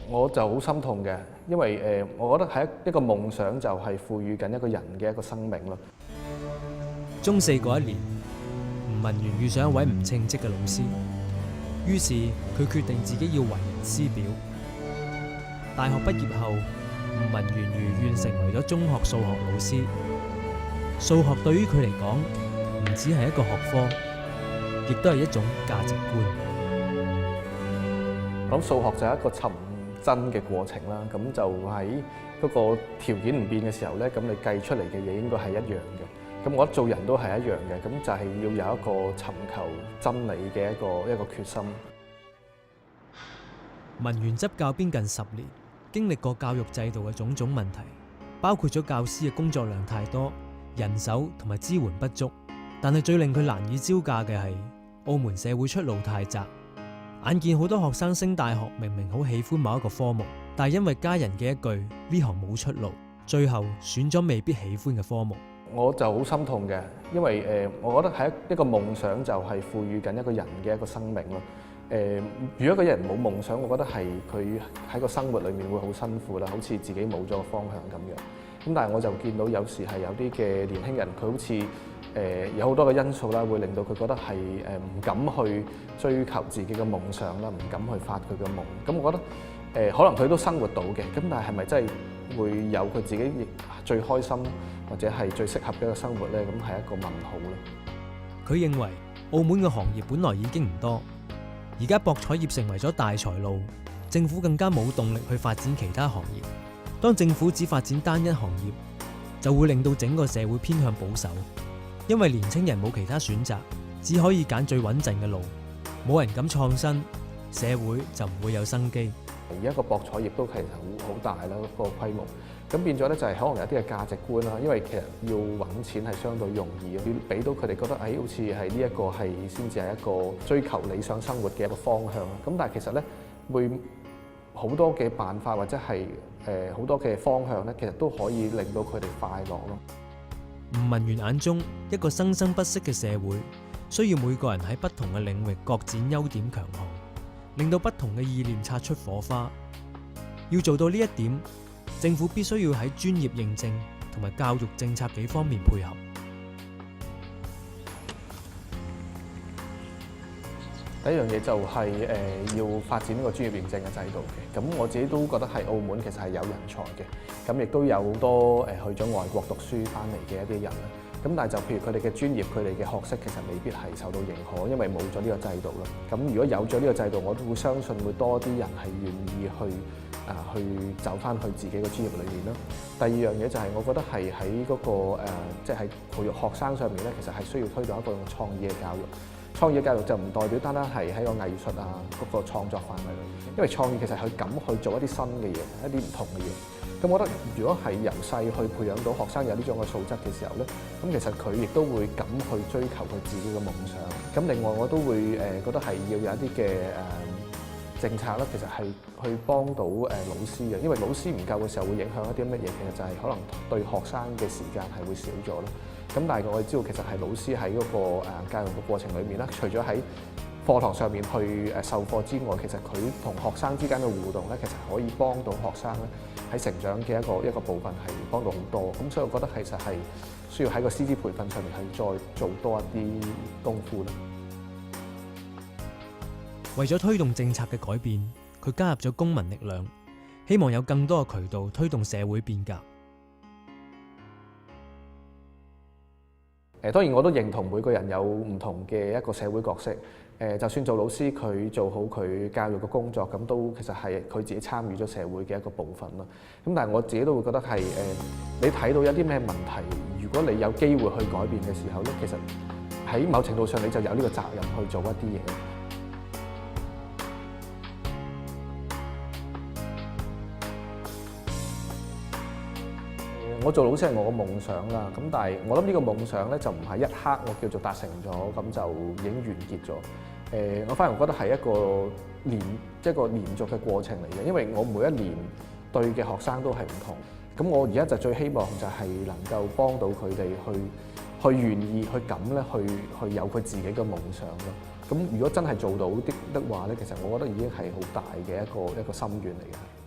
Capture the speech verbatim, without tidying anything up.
我就好心痛嘅，因為，呃，我覺得係一，一個夢想就係賦予緊一個人嘅一個生命咯。中四嗰一年，吳文源遇上一位唔稱職嘅老師，於是佢決定自己要為人師表。大學畢業後，吳文源如願成為咗中學數學老師。數學對於佢嚟講，唔只係一個學科，亦都係一種價值觀。咁數學就係一個尋真嘅過程啦。咁就喺嗰個條件唔變嘅時候呢，咁你計出嚟嘅嘢應該係一樣嘅。咁我覺得做人都係一樣嘅，咁就係要有一個尋求真理嘅一個，一個決心。文源執教邊近十年，經歷過教育制度嘅種種問題，包括咗教師嘅工作量太多、人手同埋支援不足。但係最令佢難以招架嘅係，澳門社會出路太窄。眼見好多學生升大學，明明好喜歡某一個科目，但係因為家人嘅一句「呢行冇出路」，最後選咗未必喜歡嘅科目。我就好心痛嘅，因為，呃，我覺得係一，一個夢想就係賦予緊一個人嘅一個生命咯。呃，如果個人冇夢想，我覺得係佢喺個生活裏面會好辛苦啦，好似自己冇咗個方向咁樣。咁但係我就見到有時係有啲嘅年輕人，佢好似，呃，有好多嘅因素啦，會令到佢覺得係，呃，唔敢去追求自己嘅夢想啦，唔敢去發佢嘅夢。咁我覺得，呃，可能佢都生活到嘅，咁但係係咪真係會有佢自己最開心或者係最適合嘅一個生活呢？咁係一個問號咯。佢認為澳門嘅行業本來已經唔多，而家博彩業成為咗大財路，政府更加冇動力去發展其他行業。當政府只發展單一行業，就會令到整個社會偏向保守，因為年青人冇其他選擇，只可以揀最穩陣嘅路，冇人敢創新，社會就唔會有生機。而家個博彩業都其實好，好大啦，個規模。咁變咗呢，就係可能有啲嘅價值觀啦，因為其實要揾錢係相對容易嘅，要俾到佢哋覺得，誒，好似係呢一個係先至係一個追求理想生活嘅一個方向啦。咁但係其實呢，會好多嘅辦法或者係，呃，好多嘅方向呢，其實都可以令到佢哋快樂咯。吳文源眼中，一個生生不息嘅社會，需要每個人喺不同嘅領域各展優點強項，令到不同嘅意念擦出火花。要做到呢一點，政府必須要喺專業認證同埋教育政策幾方面配合。第一樣嘢就係，呃，要發展呢個專業認證嘅制度嘅。咁我自己都覺得係澳門其實係有人才嘅，咁亦都有好多，呃，去咗外國讀書翻嚟嘅一啲人啦。咁但係就譬如佢哋嘅專業，佢哋嘅學識其實未必係受到認可，因為冇咗呢個制度啦。咁如果有咗呢個制度，我都會相信會多啲人係願意去，啊，去走翻去自己嘅專業裏面啦。第二樣嘢就係我覺得係喺嗰個，呃，即係喺培育學生上面呢，其實係需要推動一個創意嘅教育。創意嘅教育就唔代表單單係喺個藝術啊，嗰個創作範圍裏面，因為創意其實佢敢去做一啲新嘅嘢，一啲唔同嘅嘢。咁我覺得如果係由細去培養到學生有呢種嘅素質嘅時候呢，咁其實佢亦都會敢去追求佢自己嘅夢想。咁另外我都會，呃，覺得係要有一啲嘅，呃，政策啦，其實係去幫到，呃，老師嘅，因為老師唔夠嘅時候會影響一啲乜嘢，其實就係可能對學生嘅時間係會少咗咯。咁但係我哋知道其實係老師喺嗰個，呃，教育嘅過程裏面啦，除咗喺課堂上面去，呃，授課之外，其實佢同學生之間嘅互動呢，其實可以幫到學生呢喺成長嘅一個，一個部分係幫到好多。咁所以我覺得其實係需要喺個師資培訓上面係再做多一啲功夫啦。為咗推動政策嘅改變，佢加入咗公民力量，希望有更多嘅渠道推動社會變革。誒，當然我都認同每個人有唔同嘅一個社會角色。誒，就算做老師，佢做好佢教育嘅工作，咁都其實係佢自己參與咗社會嘅一個部分啦。咁但係我自己都會覺得係，誒，你睇到有啲咩問題，如果你有機會去改變嘅時候呢，其實喺某程度上你就有呢個責任去做一啲嘢。我做老師係我個夢想啦，咁但係我諗呢個夢想呢，就唔係一刻我叫做達成咗，咁就已經完結咗。誒，我反而覺得係一個連，即係個連續嘅過程嚟嘅，因為我每一年對嘅學生都係唔同。咁我而家就最希望就係能夠幫到佢哋去，去願意去敢咧，去去有佢自己嘅夢想咯。咁如果真係做到的的話咧，其實我覺得已經係好大嘅一個一個心願嚟嘅。